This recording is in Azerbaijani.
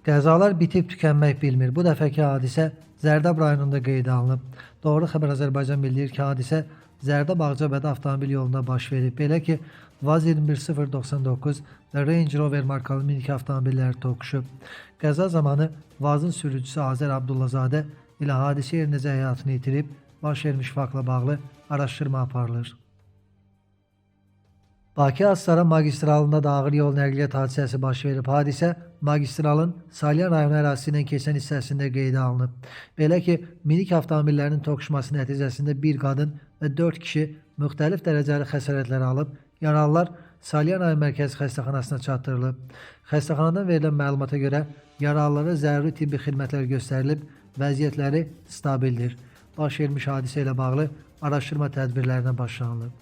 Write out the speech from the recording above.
Qəzalar bitib tükənmək bilmir. Bu dəfəki hadisə Zərdab rayonunda qeydə alınıb. Doğru Xəbər Azərbaycan bildirir ki, hadisə Zərdab Ağcabədi avtomobil yolunda baş verib. Belə ki, VAZ 21099 və Range Rover markalı minik avtomobilləri toqquşub. Qəza zamanı VAZ-ın sürücüsü Azər Abdullazadə elə hadisə yerindəcə həyatını itirib. Baş vermiş faktla bağlı araşdırma aparılır. Bakı-Astara magistralında da ağır yol nəqliyyat hadisəsi baş verib. Hadisə magistralın Salyan rayonu ərazisi ilə keçən hissəsində qeydə alınıb. Belə ki, minik avtomobillərinin toqquşması nəticəsində bir qadın və 4 kişi müxtəlif dərəcəli xəsarətlər alıb. Yaralılar Salyan rayon mərkəzi xəstəxanasına çatdırılıb. Xəstəxanadan verilən məlumata görə yaralılara zəruri tibbi xidmətlər göstərilib, vəziyyətləri stabildir. Baş vermiş hadisə ilə bağlı araşdırma tədbirlərinə başlanılıb.